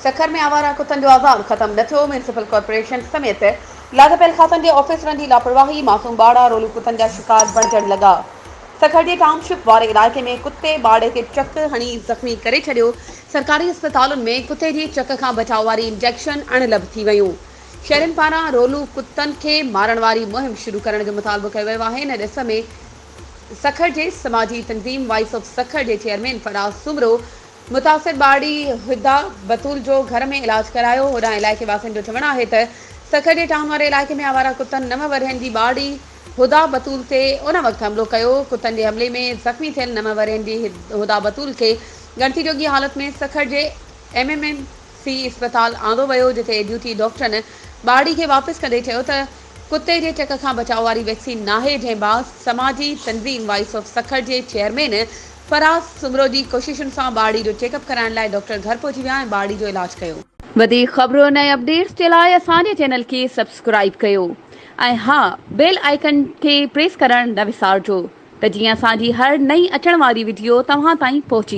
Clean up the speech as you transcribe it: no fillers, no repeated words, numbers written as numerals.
سکر ۾ آواره ڪتن جو آزار ختم نه ٿيو، ميونسپل ڪارپوريشن سميت لاڳاپيل کاتن جي آفيسرن جي لاپرواهي، معصوم ٻارڙا رولو ڪتن جا شڪار بڻجڻ لڳا. سکر جي ٽائون شپ واري علائقي ۾ ڪتي ٻارڙي کي چڪ هڻي زخمي ڪري ڇڏيو، سرڪاري اسپتالن ۾ ڪتي جي چڪ کان بچاء واري انجيڪشن اڻلڀ ٿي ويون، شهرين پاران رولو ڪتن کي مارڻ واري مهم شروع ڪرڻ جو مطالبو ڪيو ويو آهي، ان ڏس ۾ سکر جي سماجي تنظيم وائس آف سکر جي چيئرمين فراز سومرو متاثر ٻارڙي هدا بتول جو گهر ۾ علاج ڪرايو. هوڏانهن علائقي واسين جو چوڻ آهي ته سکر جي ٽائون واري علائقي ۾ آواره ڪتن نو ورهين جي ٻارڙي هدا بتول تي ان وقت حملو ڪيو. ڪتن جي حملي ۾ زخمي ٿيل نو ورهين جي هدا بتول کي ڳڻتي جوڳي حالت ۾ سکر جي ايم ايم ايم سي اسپتال آندو ويو جتي ڊيوٽي ڊاڪٽرن ٻارڙي کي واپس ڪندي چيو ته ڪتي جي چڪ کان بچاء واري ويڪسين ناهي جنهن بعد سماجي تنظيم وائس آف سکر جي چيئرمين فراز سومرو جي ڪوششن سان ٻارڙي جو چيڪ اپ ڪرائڻ لاء ڊاڪٽر گهر پهچي ويا ۽ ٻارڙي جو علاج ڪيو. وڌيڪ خبرن ۽ اپڊيٽس جي لاء اسان جي چينل کي سبسڪرائيب ڪيو ۽ ها بيل آئيڪن کي پريس ڪرڻ نه وسارجو ته جيئن اسان جي هر نئين اچڻ واري وڊيو توهان تائين پهچي.